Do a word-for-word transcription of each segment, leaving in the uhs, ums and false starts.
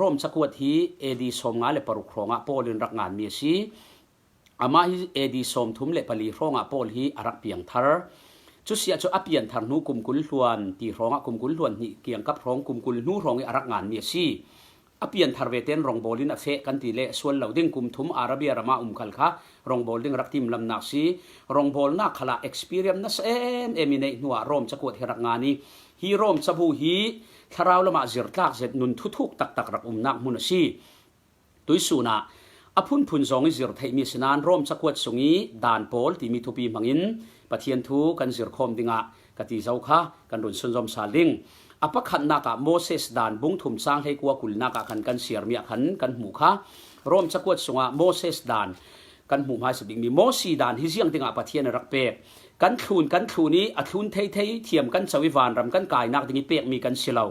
Rom cakuat hi A D sawmnga le paruk hrawngah Paul in rak nganmi a si. Amah hi A D sawmthum le pali hrawngah Paul hi a rak piangthar. Cusiah cu a pianthar hnu kum kul hluan ti hrawngah kum kul hluan hnih kiangkap hrawng kum kul hnu hrawng ih a rak nganmi a si. A pianthar vete in rawngbawl in a feh kan ti le sual lo ding, kum thum Arabia ramah um khal kha rawngbawl ding rak timlamnak si. Rawngbawlnak khalah experience nasa em em i neih hnuah Rom cakuat hi rak ngan ih, hi Rom cabu hi thlarau lamah zirtlak zet nun thuthuk taktak rak umnak hmun a si. Tuihsun ah a phunphun zong ih zir theihmi a si nain Rom cakuat sung ih dan pawl timi thupi hmangin Pathian thu kan zirkhawm dingah ka ti zo kha kan run sunzom sal ding. A pakhatnak ah Moses dan bung thum cang hleikua kulnak ah khan kan siarmi ah khan kan hmuh kha. Rom cakuat sungah Moses dan kan hmuh hmaisuk dingmi Mosi dan hi ziang dingah Pathian a rak pek? Kan thlun kan thlun ih a thlun thei thei thiam kan co ih vanram kan kainak ding ih pekmi kan si lo.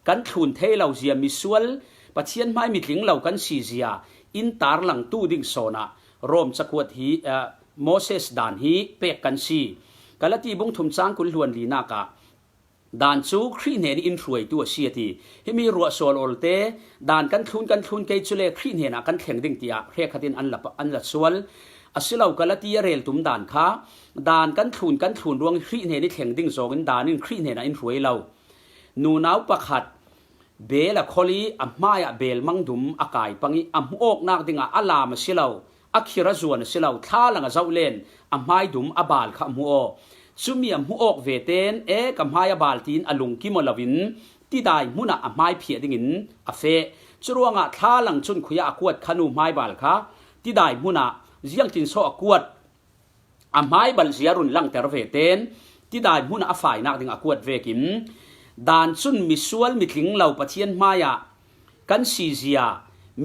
Kan thlun thei lo zia misual, Pathian hmai mitling lo kan si zia in tarlangtu ding sawnah Rom cakuat hi, eh, Moses dan hi pek kan si. Galati bung thum cang kul hluan linak ah dan cu Khrih hnen in hruaitu a si a ti. Himi ruahsual awlte dan kan thlun kan thlun kei cule Khrih hnenah kan thleng ding tiah hrekkhat in an la, an la sual. A si lo, Galati a rel tum dan kha dan kan thlun kan thlun ruang ih Khrih hnen ih thleng ding zawngin dan in Khrih hnenah in hruai lo. Nunau pakhat beel a khol ih a hmaiah beel mang dum a kai pang ih a hmuh awknak dingah a lam a si lo, a khir a zuan a si lo, thlalang a zoh len a hmai dum a bal kha a hmu aw. Cumi a hmuh awk vete in, e, ka hmai a bal, tiin a lungkim aw loin tidai hmunah a hmai phiah dingin a feh. Curuangah thlalang cun khui ah a kuat kha nu hmai bal kha tidai hmunah ziangtin so a kuat? A hmai bal zia run langter vete in tidai hmunah a fainak ding a kuat vekin dan cun misual mitling lo Pathian hmaiah kan si zia,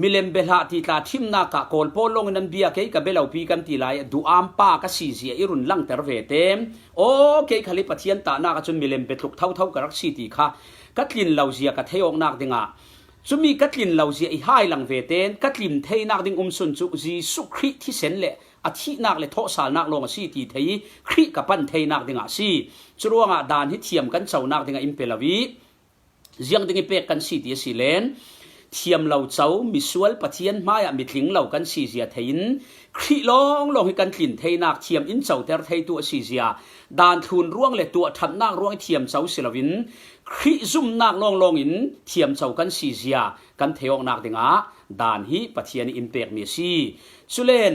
milem bia hlah ti tla thimnak ah Kawl pawl lawngin an bia, kei ka bia lopi kan ti lai, duham pa ka si zia i run langter vete in, aw, kei khal hi Pathian tahnak ah cun milem bia tluk thotho ka rak si ti kha ka tlin lo zia ka thei awknak dingah, cumi ka tlin lo zia i hai lang vete in ka tlin theinak ding um sun cu Jesuh Khrih thisen le a thihnak le thawhsalnak lawng a si ti thei ih Khrih ka pan theinak dingah a si. Curuangah dan hi thiam kan conak dingah in pe lo ih ziang ding ih pek kan si ti a si len, thiam lo co, misual, Pathian hmaiah mitling lo kan si zia thei in Khrih lawnglawng hi kan tlin theinak thiam in coter theitu a si zia, dan thlun ruang le tuahṭhatnak ruang ih thiam co si loin Khrih zumnak lawnglawng in thiam co kan si zia kan thei awknak dingah dan hi Pathian ih in pekmi a si. Culen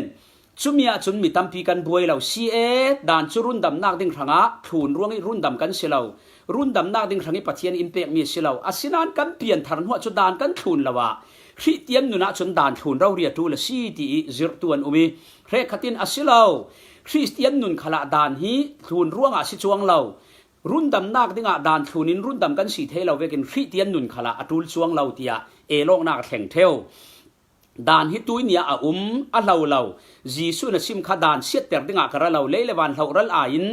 cumi ahcun mi tampi kan buai lo si e, dan cu rundamnak ding hrangah thlun ruang ih rundam kan si lo. Rundamnak ding hrang ih Pathian in pekmi a si lo. Asinain kan pianthar hnuah cu dan kan thlun lo ah Khristian nun ahcun dan thlun rori a ṭul a si ti ih zirhtu an um ih hrekkhat in a si lo. Khristian nun khalah dan hi thlun ruangah a si cuang lo. Rundamnak dingah dan thlun in rundam kan si thei lo vekin Khristian nun khalah a ṭul cuang lo tiah el awknak a thleng ṭheu. Dan hi tuihni ah a um, a hlo lo. Jesuh in a sim kha dan siatter dingah ka ra lo, lei le van hloral aiin,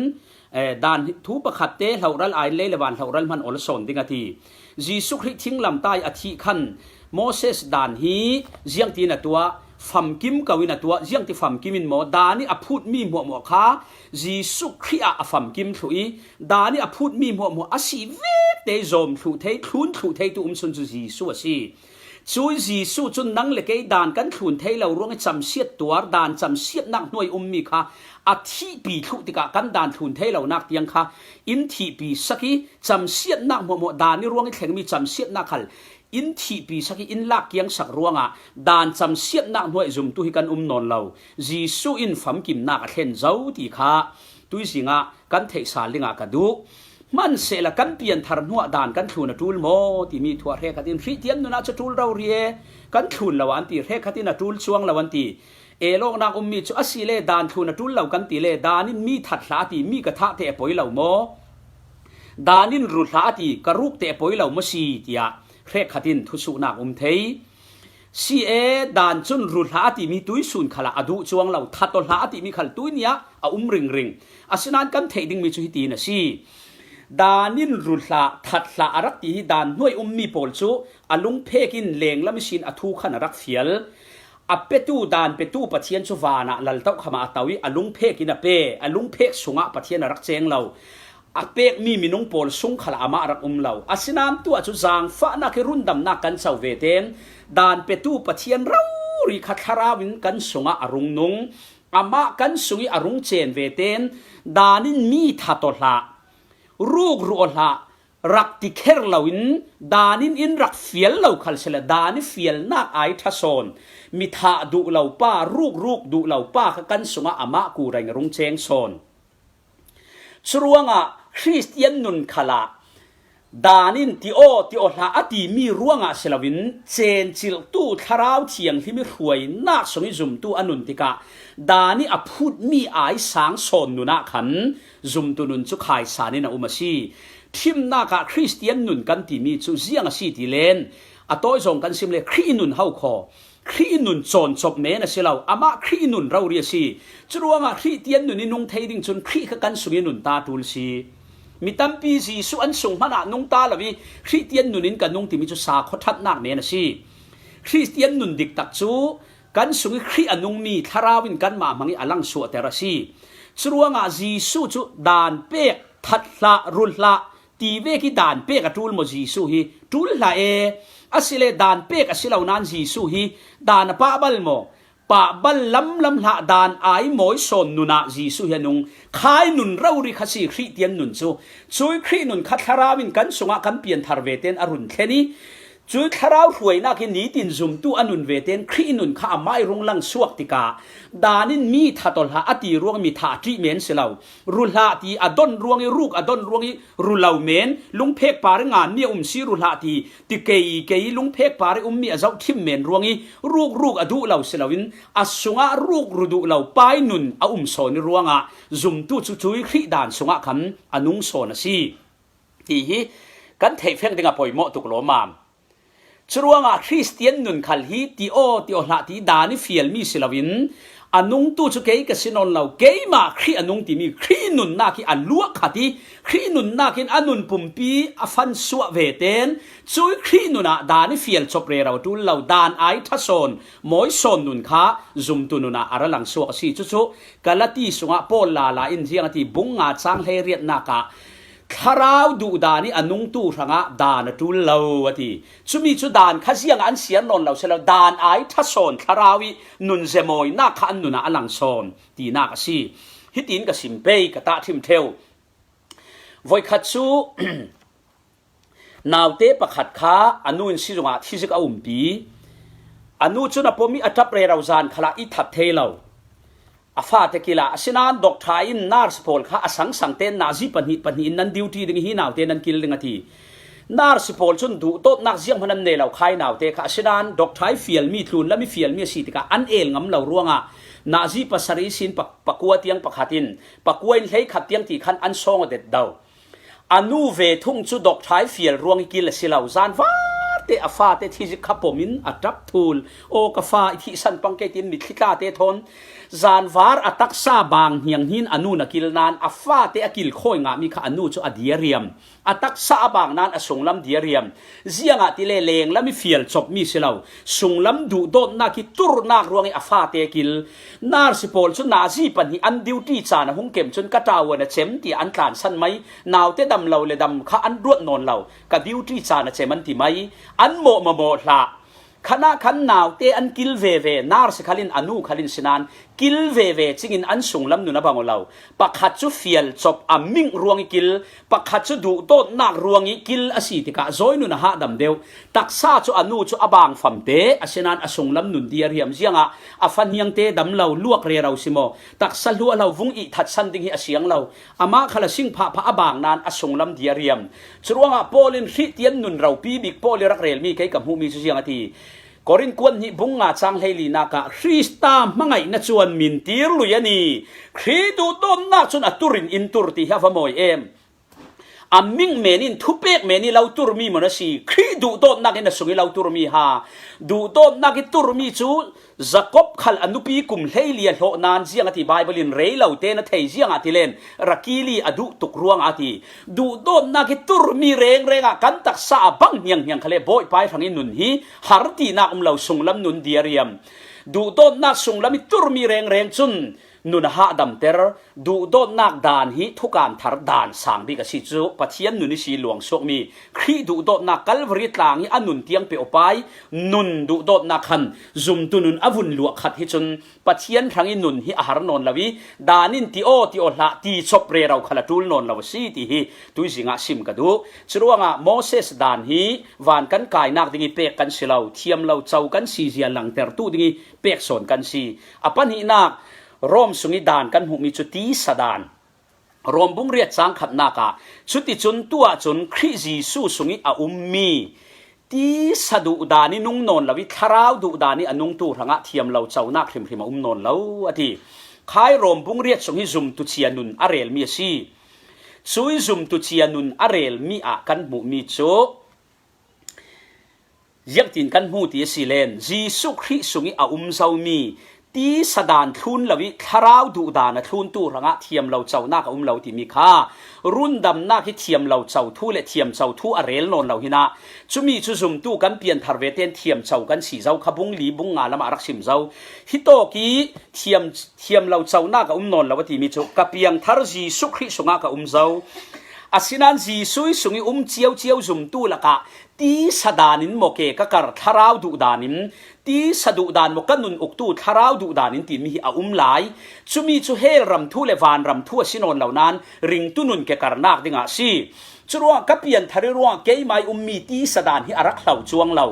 eh, dan hi, thu pakhat te hloral aiin lei le van hloral hman awl a sawn ding a ti. Jesuh Khrih thinglamtah ih a thih khan Moses dan hi ziangtin a tuah, famkim ko in a tuah, ziangti famkim in maw, dan ih a phutmi hmuahhmuah kha Jesuh Khrih ah a famkim thluh ih, dan ih a phutmi hmuahhmuah a si vekte ih zawm thluh thei, thlun thluh theitu um sun cu Jesuh a si. Cu Jesuh cun nang le kei dan kan thlun thei lo ruangih camsiat tuar, dan camsiatnak hnuai ummi kha a thihpi thluh tikah kan dan thlun thei lonak tiang kha in thihpi sak ih camsiatnak hmuahhmuah dan ih ruangih thlengmi camsiatnak khal in thihpi sak ih in lak kiangsak ruangah dan camsiatnak hnuai zumtu hi kan um nawn lo. Jesuh in famkimnak a thlen zo ti kha tuizing ah kan theih sal dingah ka duh. Hmansehla kan pianthar hnuah dan kan thlun a ṭul maw timi thu ah hrekkhat in Khristian nun ah cu ṭul rori e, kan thlun lo ah an ti, hrekkhat in a ṭul cuang lo an ti. El awknak ummi cu a si le dan thlun a ṭul lo kan ti le dan in mi that hlah a ti, mi ka thah te a poi lo maw? Dan in ru hlah a ti, ka ruk te a poi lo maw si tiah hrekkhat in thusuhnak um thei. Si e, dan cun ru hlah a timi tuihsun khalah a duh cuang lo, that aw hlah a timi khal tuihni ah a um ringring. Asinain kan theih dingmi cu hitin a si. Dan in ru hlah, that hlah a rak ti hi dan hnuai ummi pawl cu a lungphek in lenglam ihsin a thu khan a rak fial. A petu, dan petu Pathian cu van ah laltokham ah a to ih a lungphek in a pe, a lungphek sungah Pathian a rak ceng lo. a pekmi minung pawl sung khalah amah rak um lo. Asinan tuah cu zaangfahnak hi rundamnak kan co ve tein dan petu Pathian rori kha thlarau in kan sungah a rung nung. Amah kan sung ih a rung cen ve tein dan in mi that aw hlah, rukru aw hlah, rak ti kher loin dan in in rak fial lo khal sila dan ih fialnak ai ṭha sawn, mi thah duh lo pa, rukruk duh lo pa kha kan sungah amah kurai a rung ceng sawn. Curuangah Khristian nun khalah dan in ti aw, ti aw hlah a timi ruangah si loin cencilhtu Thlarau Thianghlim ih hruainak sung ih zumtu a nun tikah dan ih a phutmi ai sang sawn nun ah khan zumtu nun cu khaisan in a um a si. Ṭhimnak ah Khristian nun kan timi cu ziang a si ti len a tawi zong kan sim le Khrih nun ho khaw. Khrih nun cawncop men a si lo, amah Khrih nun rori a si. Curuangah Khristian nun ih nung thei ding cun Khrih kha kan sung ih nun ta ṭul si. Mi tampi Jesuh an sung hmanah nung ta lo ih Khristian nun in ka nung timi cu sa khuaṭhatnak men a si. Khristian nun diktak cu kan sung ih Khrih a nungmi Thlarau in kanmah hmang ih a langsuahter a si. Curuangah Jesuh cu dan pek, that hlah, rul hlah, ti vek ih dan pek a ṭul maw Jesuh hi? Ṭul hlah e. Asile dan pek a si lo nain Jesuh hi dan a pahbal maw? Pahbal lamlam hlah, dan ai mawi sawn nun ah Jesuh hi a nung. Khai nun rori kha si Khristian nun cu. Cui Khrih nun kha Thlarau in kan sungah kan pianthar ve tein a run thlen ih, cui Thlarau hruainak hi nitin zumtu a nun ve tein Khrih nun kha amah ih rung langsuak tikah dan in mi that aw hlah a ti ruang mi thah ṭih men si lo. Ru hlah ti a don ruang ih, ruk a don ruang ih, ru lo men, lungphek par ih nganmi a um si, ru hlah ti, ti kei kei ih lungphek par ih ummi a zohṭhim men ruang ih, rukruk a duh lo si loin a sungah rukru duh lo pa ih nun a um sawn ih ruangah zumtu cu cui Khrih dan sungah khan a nung sawn a si ti hi kan theih feng ding a poimawh tuk lawmmam. Curuangah Khristian nun khal hi ti aw, ti aw hlah ti dan ih fialmi si loin a nungtu cu kei ka si nawn lo. Keimah Khrih a nung timi Khrih nunnak hi a luah khat ih Khrih nunnak in a nun pumpi a fan suah ve tein cui Khrih nun ah dan ih fial cop rero a ṭul lo, dan ai ṭha sawn, mawi sawn nun kha zumtu nun ah a ra langsuak a si. Cucu Galati sungah Paul lala in ziang a ti, bung nga cang hleiriatnak ah Thlarau duhdan ih a nungtu hrangah dan a ṭul lo a ti. Cumi cu dan kha ziangah an siar nawn lo si lo, dan ai ṭha sawn Thlarau ih nun zemawinak kha an nun ah a lang sawn tinak a si. Hitin ka sim pei, ka tahṭhim ṭheu. Voikhat cu naute pakhat kha a nu in sizung ah thizik a umpi. A nu cun a pom ih a ṭap rero, zan khalah ih that thei lo. A fate kil ah, asinain doctor in nurse pawl kha a sangsang tein nazi pahnih pahnih in nan duty ding ih hi naute nan kil ding a ti. Nurse pawl cun duhdawtnak zianghman an nei lo khai naute kha, asinain doctor ih fialmi, tlunlam ih fialmi a si tikah an el ngam lo ruangah nazi pasarih ihsin pa, pakua tiang pakhat in, pakua in hleikhat tiang ti khan an sawng aw det do. A nu ve thung cu doctor ih fial ruang ih kil a si lo. Zanvarte a fate thizik kha pom in a ṭap thul. Aw, ka fa ih thihsan pang kei, tiin mitthli tlate thawn zanvar a taksa bang hnianghnin a nu na kil nain a fate a kilkhawi ngahmi kha a nu cu a diariam. A taksa a bang nain a sunglam diariam. Ziangahtile lenglam ih fial copmi si lo, sunglam duhdawtnak ih turnak ruangih a fate kil. Nurse pawl cu nazi pahnih an duty caan a hung kem cun ka ṭaua na cem tiah an tlansan mai. Naute dam lo le dam kha an ruat nawn lo. Ka duty caan a cem an ti mai. An mawh mamawh hlah. Khanah khan naute an kil veve, nurse khal in, a nu khal in sinain kil veve cingin an sunglam nun a bang aw lo. Pakhat cu fial cop, a ming ruang ih kil, pakhat cu duhdawtnak ruang ih kil a si tikah zawi nun a hahdam deuh. Taksa cu a nu cu a bang famte, asinain a sunglam nun diariam ziangah a fahniangte dam lo, luak rero si maw? Taksa hluah lo, vung ih thatsan ding hi a siang lo. Amah khal a singphah phah a bang nain a sunglam diariam. Curuangah Paul in Khristian nun ropi bik Paul ih rak relmi kei ka hmuhmi cu ziang a ti. Korin kuan hnih bung nga cang hleilinak ah Khrista hmangaihna cuan mintir lui a ni. Khrih duhdawtnak cun a tur in in tur ti hi a va mawi em. A ming men in, thupek men ih lo turmi maw na si? Khrih duhdawtnak in a sung ih lo turmi ha. Duhdawtnak ih turmi cu Jakob khal a nupi kum hleili a hlawh nain ziang a ti, Baibal in rei lo te na thei, ziangahtile rakili a duh tuk ruangah a ti. Duhdawtnak ih turmi rengreng ah kan taksa a bang hnianghniang khal le Bawipa ih hrang ih nun hi har tinak um lo, sunglam nun diariam. Duhdawtnak sunglam ih turmi rengreng cun nun a hahdamter, duhdawtnak dan hi thukan thar dan sang bik a si cu Pathian nun ihsi luangsuakmi Khrih duhdawtnak Kalvari tlang hi a nun tiang pe awpai, nun duhdawtnak khan zumtu nun a vun luah khat hi cun Pathian hrangih nun hi a har nawn lo ih, dan in ti aw, ti aw hlah, ti cop rero khal a ṭul nawn lo a si ti hi tuizing ah sim ka duh. Curuangah Moses dan hi van kan kainak ding ih pek kan si lo, thiam lo co kan si zia langtertu ding ih pek sawn kan si. A pahnihnak Rom sungih dan kan hmuhmi cu tisa dan. Rom bung riat cang khatnak ah, cuticun tu ahcun Khrih Jesuh sungih a ummi tisa duhdan ih nung nawn lo ih thlarau duhdan ih a nungtu hrangah thiam lo conak hrimhrim a um nawn lo a ti. Khai Rom bung riat sung hi zumtu cia nun a relmi a si. Cui zumtu cia nun a relmi ah kan hmuhmi cu ziangtin kan hmu ti a si len, Jesuh Khrih sungih a um zomi tisa dan thlun lo ih thlarau duhdan a thluntu hrangah thiam lo conak a um lo timi kha rundamnak hi thiam lo co thu le thiam co thu a rel nawn lo hinah, cumi cu zumtu kan pianthar vete in thiam co kan si zo kha bung li bung nga lamah a rak sim zo. Hitawk ih thiam, thiam lo conak a um nawn lo a timi cu ka piangthar Jesuh Khrih sungah ka um zo. Asinain Jesuh sungih um ciauciau zumtu lakah tisa dan in maw ke ka kar thlarau duhdan in, tisa duhdan maw ka nun uktu thlarau duhdan in timi hi a um lai. Cumi cu hell ram thu le van ram thu a si nawn lo nain ringtu nun ke karnak dingah a si. Curuangah ka pianthar ih ruangah keimah ih ummi tisa dan hi a rak hlo cuang lo.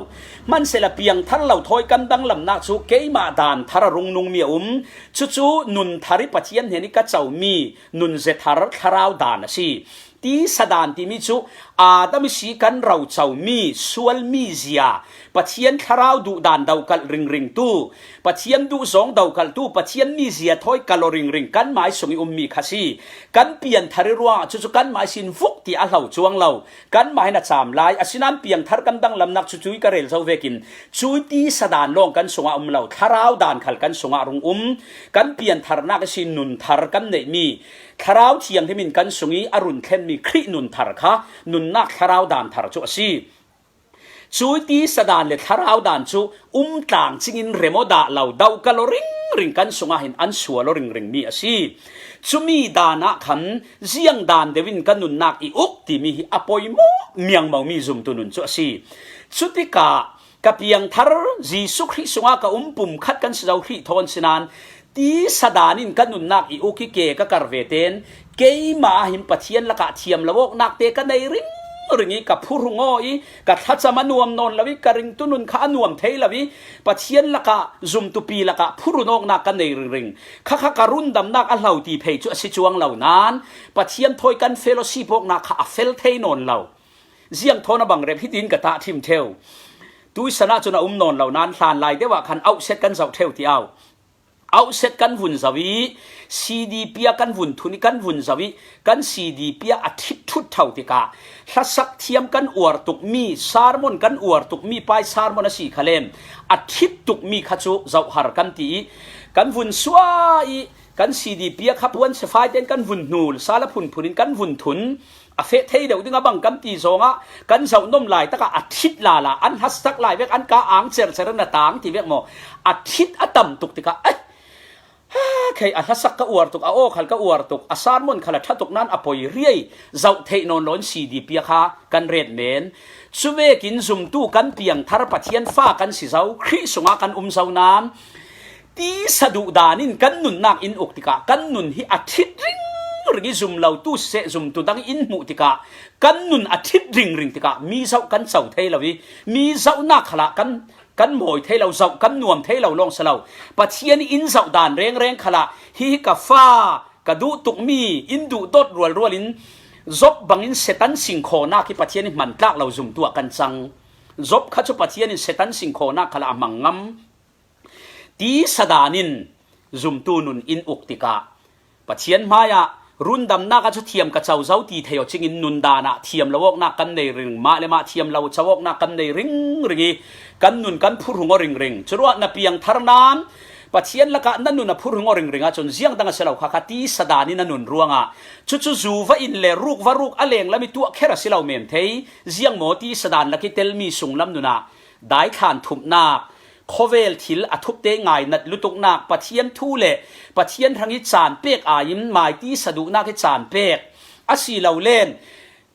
Hmansehla piangthar lo thawi kan danglamnak cu keimah dan thar a rung nungmi a um. Cucu nun thar ih Pathian hnen ih ka comi nun zia thar thlarau dan a si. Tisa dan timi cu Adam ihsi kan rocomi sual mizia, Pathian thlarau duhdan dokalh ringringtu, Pathian duhzawng dokalhtu, Pathian mizia thawi kalh aw ringring kanmah ih sungih ummi kha si. Kan pianthar ih ruangah cucu kanmah ihsin vuk tiah a hlo cuang lo. Kanmah hin a cam lai, asinain piangthar kan danglamnak cu cui ka rel zo vekin cui tisa dan lawng kan sungah um lo, thlarau dan khal kan sungah rung um. Kan piantharnak ihsin nun thar kan neihmi Thlarau Thianghlim in kan sungih a run thlenmi Khrih nun thar kha nunnak thlarau dan thar cu a si. Cui tisa dan le thlarau dan cu um tlang cingin rem aw dah lo, dokalh aw ringring kan sungah hin an sual aw ringringmi a si. Cumi dan ah khan ziang dan deuh in ka nunnak i uk timi hi a poimawh miangmomi zumtu nun cu a si. Cutikah ka piangthar Jesuh Khrih sungah ka um pumkhat kan si zo hrih thawn sinain tisa dan in ka nunnak i uk ih ke ka kar vete in keimah ah hin Pathian lakah thiam lo awknak te ka nei ringring ih ka phurung aw ih ka thlacam a nuam nawn lo ih ka ringtu nun kha a nuam thei lo ih Pathian lakah zumtupi lakah phurun awknak ka nei ringring. Khakha ka rundamnak a hlo ti phei cu a si cuang lo nain Pathian thawi kan fellowship awknak kha a fel thei nawn lo. Ziang thawn a bang rep hitin ka tahṭhim ṭheu. Tuisan ah cun a um nawn lo nain hlanlai deuh ah khan auhset kan zoh ṭheu ti au. Auhset kan vun zoh ih C D pia kan vun thun ih kan vun zoh ih kan C D pia a ṭhit ṭhut ṭho tikah hlasak thiam kan uar tukmi, sermon kan uar tukmi pai sermon a si kha lem a ṭhit tukmi kha cu zohhar kan ti ih kan vun suah ih kan C D pia kha puan sifai tein kan vun hnul, sala phunphun in kan vun thun. A feh thei deuh ding a bang kan ti zawngah kan zoh nuam lai takah a ṭhit lala an hlasak lai vek an ka ang cercer in a tang ti vek maw? A ṭhit a tam tuk tikah, eh, ha, khei a hlasak ka uar tuk, a aw khal ka uar tuk, a sermon khal a ṭha tuk nain a poi riai zoh theih nawn lo in C D pia kha kan ret men. Cuvekin zumtu kan piangthar Pathian fa kan si zo, Khrih sungah kan um zo nain tisa duhdan in kan nunnak in uk tikah kan nun hi a ṭhit ringring ih zum lotu siseh zumtu dang in hmuh tikah kan nun a ṭhit ringring tikah mi zoh kan co thei lo ih mi zohnak khalah kan, kan mawi thei lo, zoh kan nuam thei lo lawng si lo. Pathian ih in zoh dan rengreng khalah hi hi ka fa, ka duh tukmi, in duh dawt rualrual in Job bangin Satan singkhawhnak hi Pathian ih hman tlak lo zumtu ah kan cang. Job kha cu Pathian in Satan singkhawhnak khalah a hmang ngam. Tisa dan in zumtu nun in uk tikah Pathian hmaiah rundamnak ah cu thiam ka co zo ti thei aw cingin nun dan ah thiam lo awknak kan nei ringring, mah le mah thiam lo co awknak kan nei ringring ih kan nun kan phurung aw ringring. Curuangah na piangthar nain Pathian lakah na nun a phurung aw ringring ahcun ziang dang a si lo kha kha tisa dan in na nun ruangah cucu zu va in le ruk va ruk a lenglam ih tuah kher a si lo men thei. Ziang maw tisa dan lak ih telmi sunglam nun ah daithlan thupnak, Khawvel thil a thupte ngainat lutuknak, Pathian thu le Pathian hrang hi caan pek aiin mai tisa duhnak hi caan pek a si lo len,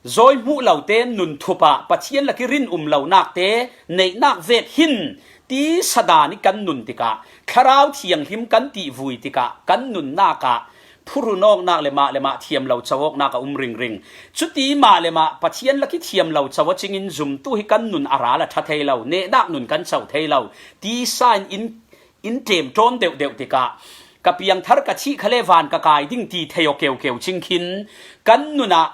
zawi hmuh lote nun thup ah Pathian lak i rin um lonak te neihnak vek hin tisa dan i kan nun tikah, Thlarau Thianghlim kan tihvui tikah kan nunnak ah phurun awknak le mah le mah thiam lo co awknak a um ringring. Cuti mah le mah Pathian lak i thiam lo co a cingin zumtu hi kan nun a ral a ṭha thei lo, nehnak nun kan co thei lo. Tisa in in, in ṭem ṭawn deuhdeuh tikah ka piangthar, ka thih kha le van ka kai ding ti thei aw keukeu cing khin kan nun ah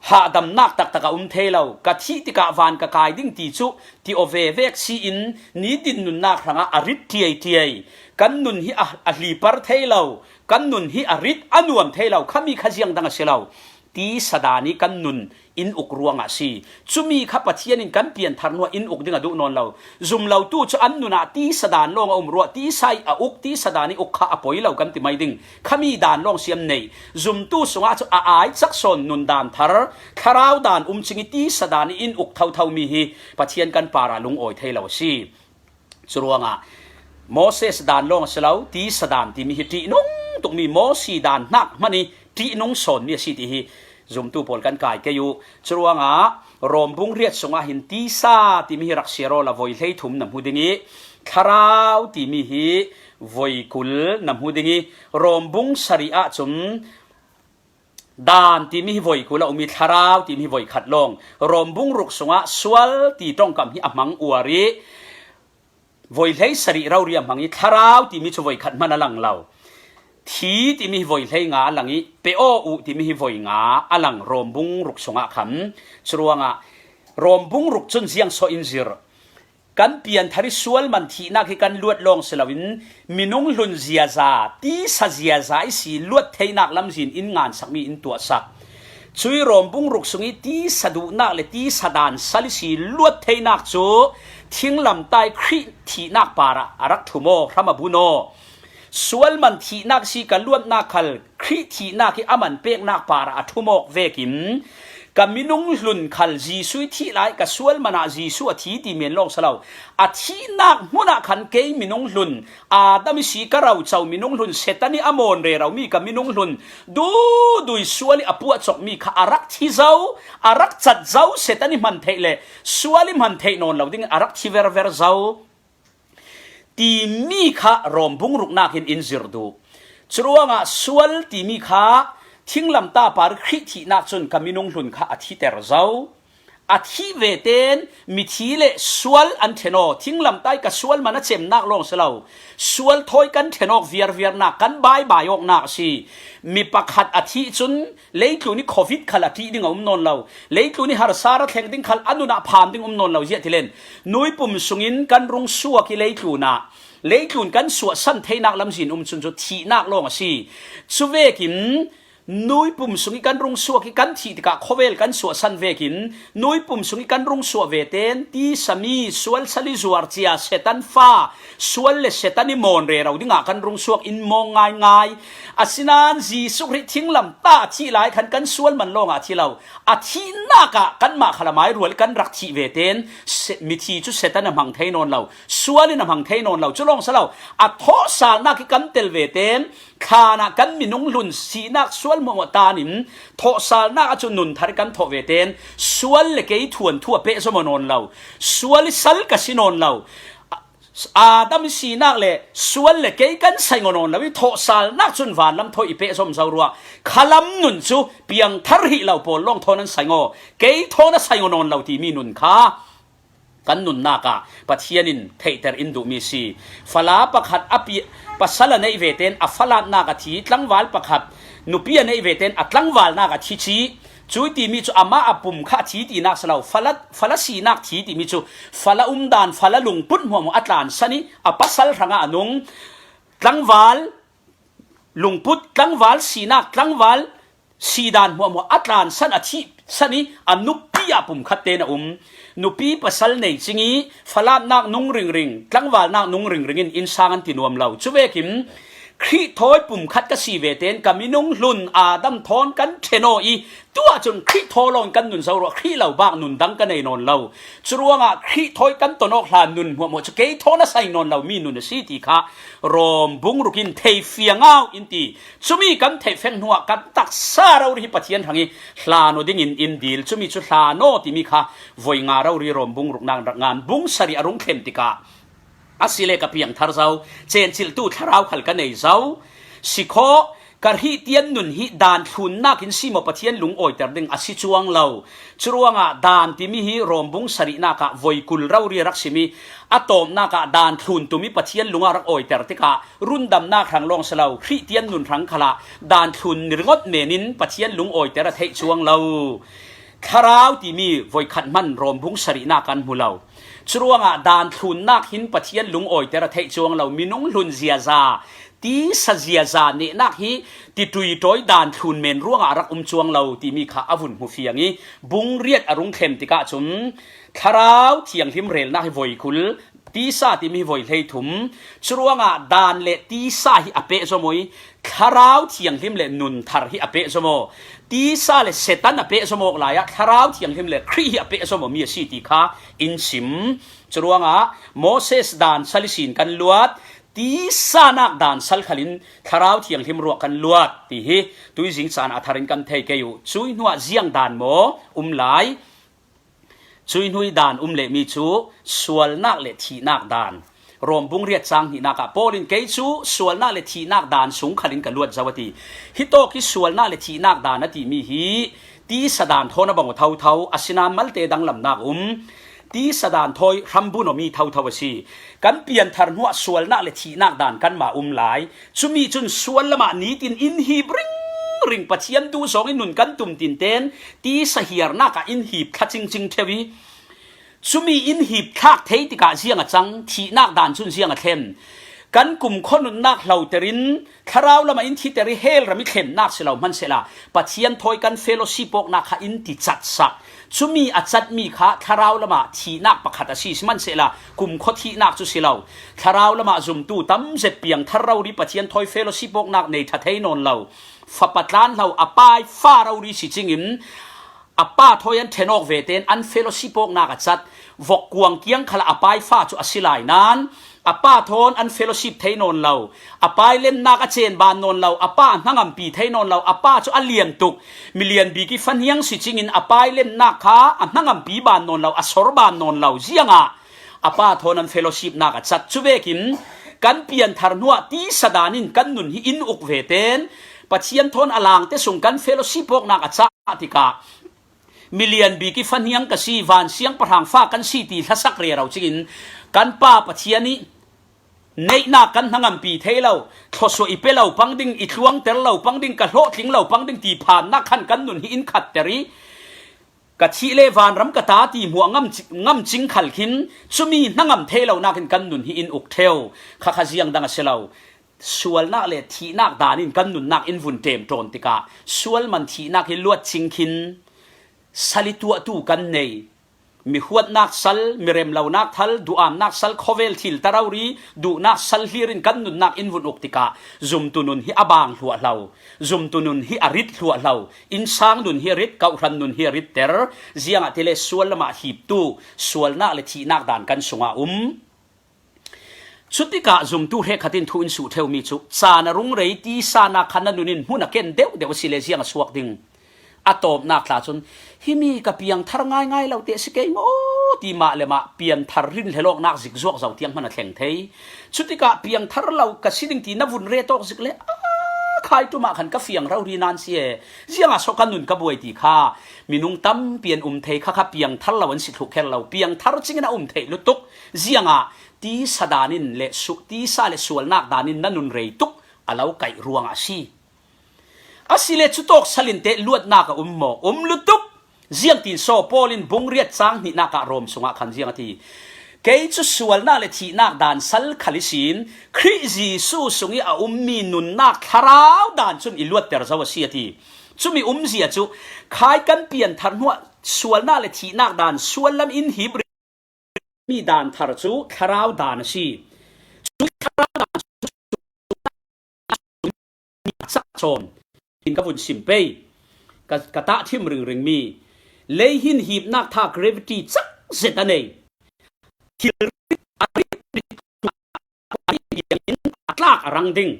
hahdamnak taktak a um thei lo. Ka thih tikah van ka kai ding ti cu ti aw ve vek si in nitin nunnak hrangah a rit ṭiaiṭiai. Kan nun hi a, a hlipar thei lo, kan nun hi a rit a nuam thei lo, khami kha ziang dang a si lo. Tisa dan i kan nun in uk ruangah a si. Cumi kha Pathian in kan pianthar hnuah in uk ding a duh nawn lo. Zum lotu cu an nun ah tisa dan lawng a um ruah, tisa i a uk, tisa dan i uk kha a poi lo kan ti mai ding. Khami dan lawng si an nei. Zumtu sungah cu a ai cak sawn nun dan thar, thlarau dan um cing i tisa dan i in uk thotho mi hi Pathian kan parah lungawi thei lo a si. Curuangah Moses dan lawng a si lo, tisa dan timi hi ṭihnung tukmi, Mosi dan hnak hmanh i ṭihnung sawnmi a si ti hi zumtu pawl kan kai kei uh. Curuangah Rom bung riat sungah hin tisa timi hi rak siar awla voi hleithum na hmu ding i, thlarau timi hi voi kul na hmu ding i, Rom bung sarih ahcun dan timi hi voi kul a um i, thlarau timi hi voi khat lawng. Rom bung ruk sungah sual ti ṭongkam hi a hmang uar i, voi hlei sarih rori a hmang i, thlarau timi cu voi khat hmanh a lang lo. Thi timi hi voi hlei nga a lang i, pe aw uh timi hi voi nga a lang, Rom bung ruk sungah khan. Curuangah Rom bung ruk cun ziang sawh in zir? Kan pianthar i sual man thihnak hi kan luat lawng si loin minung hlun ziaza, tisa ziaza i si luat theinak lamzin in ngansakmi in tuahsak. Cui Rom bung ruk sung i tisa duhnak le tisa dan sal i si luat theinak cu thinglamtai Khrih thihnak parah a rak thum aw, hram a bun aw. Sual man thihnak si ka luatnak khal Khrih thihnak hi a man peknak parah a thum awk vekin ka minung hlun khal Jesuh i thih lai, ka sual man ah Jesuh a thi ti men lawng si lo. A thihnak hmun ah khan kei minung hlun, Adam i si ka roco minung hlun, Satan i a mawn rero mi ka minung hlun, duhdui sual i a puahcawk mi kha a rak thi zo, a rak cat zo, Satan i hman theih le sual i hman theih nawn lo ding a rak thi verver zo timi kha Rom bung ruknak hin in zir duh. Curuangah sual timi kha thinglamta par Khrih thihnak cun ka minung hlun kha a thiter zo. A thih ve ten mithi le sual an ṭhen aw. Thinglamtai ka sual man a cemnak lawng si lo. Sual thawi kan ṭhen awk viarviarnak, kan baibai awknak a si. Mi pakhat a thih cun leitlun i covid khal a ṭih ding a um nawn lo. Leitlun i harsa ra thleng ding khal a nun ah pham ding um nawn lo ziah ti len. Nui pum sungin kan rung suak i leitlun ah, leitlun kan suahsan theinak lamzin um cun cu thihnak lawng a si. Cuvekin nui pum sung i kan rung suak i kan thih tikah khawvel kan suahsan vekin nui pum sung i kan rung suah ve ten tisa mi, sual sal i zuar cia, Satan fa, sual le Satan i mawn rero dingah kan rung suak in mawng ngaingai. Asinain Jesuh Khrih thinglamta a thih lai khan kan sual man lawngah a thi lo. A thihnak ah kanmah khal a mai rual i kan rak thih ve ten se-, mithi cu Satan a hmang thei nawn lo, sual in a hmang thei nawn lo, cu lawng si lo. A thawhsalnak i kan tel ve ten thlan ah kan minung hlun sinak sual hmuahhmuah tan in thawhsalnak ah cun nun thar i kan thawh ve ten sual le kei thuanthu a pehzom aw nawn lo, sual i sal ka si nawn lo. Adam i sinak le sual le kei kan saing aw nawn lo i thawhsalnak cun vanlam thawi i pehzom zo ruah. Khalam nun cu piangthar hih lo pawl lawng thawn an saing aw, kei thawn a saing aw nawn lo timi nun kha kan nunnak ah Pathian in theihter in duhmi a si. Fala pakhat a pi-, pasal a neih ve ten a falatnak a thi, tlangval pakhat nupi a neih ve ten a tlangvalnak a thi cih. Cui timi cu amah a pum kha a thi tinak si lo, fala, fala sinak thi timi cu fala umdan, fala lungput hmuahhmuah a tlansan i a pasal hrangah a nung. Tlangval lungput, tlangval sinak, tlangval sidan hmuahhmuah a tlansan, a thihsan i a nupi a pum khat tein a um. Nupi pasal nei cing i falatnak nung ringring, tlangvalnak nung ringring in innsang an ti nuam lo. Cuvekin Khrih thawi pumkhat ka si ve tein ka minung hlun Adam thawn kan ṭhen aw i, tuah cun Khrih thaw lawng kan nun zo ruah, Khrih lo bak nun dang ka nei nawn lo. Curuangah Khrih thawi kan ton awk hlan nun hmuahhmuah cu kei thawn a sai nawn lomi nun a si ti kha Rom bung ruk in thei fiang au in ti. Cumi kan theih feng hnuah kan taksa rori hi Pathian hrang i hlan aw dingin in dil. Cumi cu hlan aw timi kha voi nga rori Rom bung ruknak rak ngan bung sarih a rung thlen tikah a si le ka piangthar zo, cencilhtu thlarau khal ka nei zo. Si khawh, ka hrihtian nun hi daan thlunnak in si maw Pathian lungawiter ding a si cuang lo. Curuangah daan timi hi Rom bung sarihnak ah voi kul rori a rak simi a tawpnak ah daan thlun tumi Pathian lungah rak awiter tikah rundamnak hrang lawng si lo, hrihtian nun hrang khalah daan thlun ringawt men in Pathian lungawiter a theih cuang lo. Thlarau timi voikhat hman Rom bung sarihnak kan hmu lo. Curuangah daan thlunnak hin Pathian lungawiter a theih cuang lo, minung hlun ziaza, tisa ziaza nehnak hi tiṭuiṭawi daan thlun men ruangah a rak um cuang lo timi kha a vun hmu fiang i, bung riat a rung thlen tikah cun Thlarau Thianghlim relnak hi voi kul, tisa timi hi voi hleithum. Curuangah daan le tisa hi a pehzom aw i, Thlarau Thianghlim le nun thar hi a pehzom aw. Tisa le Satan a pehzom awk lai ah Thlarau Thianghlim le Khrih hi a pehzom awmi a si ti kha in sim. Curuangah Moses daan sal ihsin kan luat, tisanak daan sal khalin Thlarau Thianghlim ruah kan luat ti hi tuizing caan a tharin kan thei kei uh. Cui hnuah ziang daan maw um lai? Cui hnu i daan um lehmi cu sualnak le thihnak daan. Rom bung riat cang hnihnak ah Paul in kei cu sualnak le thihnak daan sung khalin ka luat zo a ti. Hitawk hi sualnak le thihnak daan a timi hi tisa daan thawn a bang aw thotho, asinain malte danglamnak um. Tisa daan thawi hrambun awmi thotho a si. Kan pianthar hnuah sualnak le thihnak daan kanmah um lai. Cumi cun sual lamah nitin in hip ringring, Pathian duh zawng in nun kan tum tinten tisa hiarnak ah in hip thla cingcing ṭheu i, cumi in hip thlak thei tikah ziang a cang, thihnak daan cun ziang a thlen? Kan kumkhua nunnak hloter in thlarau lamah in thiter i hell ram i thlennak si lo hmansehla, Pathian thawi kan fellowship awknak kha in ti catsak. Cumi a catmi kha thlarau lamah thihnak pakhat a si, sihmansehla kumkhua thihnak cu si lo. Thlarau lamah zumtu tam zet piangthar rori Pathian thawi fellowship awknak nei ṭha thei nawn lo. Fapa tlanhlo a pai fa rori si cingin a pa thawi an ṭhen awk ve tein an fellowship awknak a cat. Vok kuang kiang khalah a pai fa cu a si lai nain a pa thawn an fellowship thei nawn lo. A pai lennak a cen ban nawn lo, a pa a hnangampi thei nawn lo, a pa cu a lian tuk. Milian bik i fahniang si cingin a pai lennak kha a hnangampi ban nawn lo, a sor ban nawn lo. Ziangah a pa thawn an fellowship nak a cat. Cuvekin kan pianthar hnuah tisa daan in kan nun hi in uk ve tein Pathian thawn a langte sung kan fellowship awknak a cah tikah milian bik i fahniang ka si, van siangpahrang fa kan si ti hlasak rero cingin kan Pa Pathian i neihnak kan hnangampi thei lo, thluasuah i pe lo pang ding, i tluangter lo pang ding, ka hlawhtling lo pang ding ti phannak khan kan nun hi in khatter i, ka thih le vanram ka ta ti hmuah ngam, ngamcing khal khin cumi hnangam thei lonak in kan nun hi in uk ṭheu. Khakha ziang dang a si lo. Sualnak le thihnak daan in kan nunnak in vun ṭem ṭawn tikah sual man thihnak hi luat cing khin sal i tuahtu kan nei. Mi huatnak sal, mi remlonak sal, duhamnak sal, khawvel thil ta rori, duhnak sal hlir in kan nunnak in vun uk tikah zumtu nun hi a bang hluahhlo, zumtu nun hi a rit hluahhlo, innsang nun hi a rit, kawhhran nun hi a ritter. Ziangahtile sual lamah hiptu sualnak le thihnak daan kan sungah um. Cutikah zumtu hrekkhat in thu in suh ṭheumi cu caan a rung rei tisa nak khan na nun in hmun a ken deuhdeuh a si le ziang a suak ding? A tawpnak tla cun, himi ka piangthar ngaingai lo te a si kei maw ti mah le mah pianthar rin hlelawknak zikzuak zo tiang hman a thleng thei. Cutikah piangthar lo ka si ding ti na vun ret awk zik le, a khai ṭum ah khan ka fiang rori nan si e. Ziangah so ka nun ka buai ti kha minung tampi an um thei. Khakha piangthar lo an si thluh kher lo, piangthar cingin a um theih lutuk. Ziangah tisa daan in le su-, tisa le sualnak daan in na nun rei tuk a lo kaih ruangah a si. Asile cutawk salin teh luatnak a um maw? Um lutuk. Ziangtin saw Paul in bung riat cang hnihnak ah Rom sungah khan ziang a ti? Kei cu sualnak le thihnak daan sal khal ihsin Khrih Jesuh sung i a ummi nunnak thlarau daan cun i luatter zo a si a ti. Cumi umzia cu khai kan pianthar hnuah sualnak le thihnak daan sual lam in hip mi daan thar cu thlarau daan a si. Cu thlarau daan cu sawn in ka vun sim pei. Ka, ka tahthim ringring mi. Lei hin hipnak tha gravity cak zet a nei. Thil rit a rit rit a tlak a rang ding.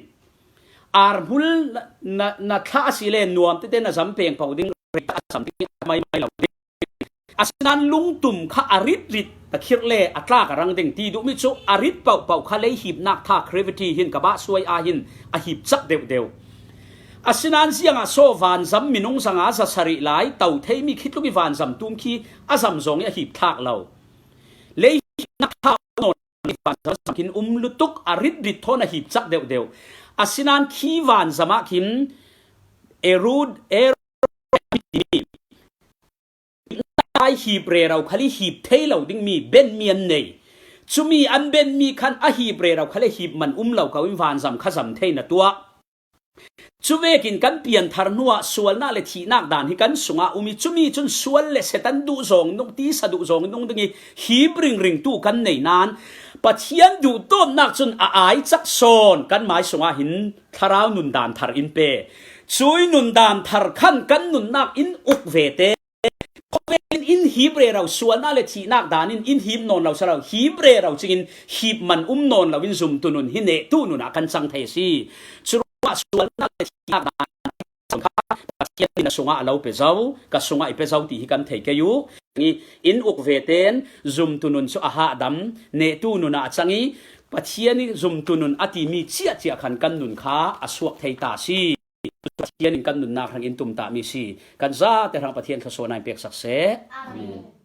Arhmul na, na, na thlah a si le nuam tete na zam peng pau ding, rei a zam ding, a mai mai lo ding. Asinan lungtum kha a rit rit ta khirh le a tlak a rang ding ti duh mi cu a rit pauh pauh kha lei hipnak tha gravity hin ka bah suai ah hin a hip cak deuh deuh. Asinan ziangah saw vanzam minung zanga za sarih lai to thei mi khitluk i vanzam tum khi a zam zong i a hip thlak lo. Lei hipnak tha nawn i vanzam zam khin um lutuk a rit rit thawn a hip cak deuh deuh. Asinan khi vanzam ah khin erud er ai hip rero khal i hip thei lo ding mi benmi an nei. Cumi an benmi khan a hip rero khal i hip man um lo ko in vanzam kha zam thei na tuah. Cuvekin kan pianthar hnuah sualnak le thihnak dan hi kan sungah um i cumi cun sual le Satan duh zong nung tisa duh zong nung ding i hip ringring tu kan nei nan Pathian duhtawmnak cun a ai cak sawn kan mai sungah hin thlarau nundan thar in pe. Cui nundan thar khan kan nunnak in uk ve te. Khawvelin in hip rero sualnak le thihnak dan in in hip nawn lo si lo, hip rero cingin hip man um nawn lo in zumtu nun hi nehtu nun ah kan cang thei a si. Curuangah sualnak le thihnak dan kha Pathian in a sungah a lo pe zo, ka sungah i pe zo ti hi kan thei kei uh. I in uk ve ten zumtu nun cu a hahdam, nehtu nun ah a cang i Pathian i zumtu nun a timi ciahciah khan kan nun kha a suak thei ta si. Pathian in kan nunnak hrang in tumtahmi si. Kan zate hrang Pathian thluasuahnak in peksak seh. Amen.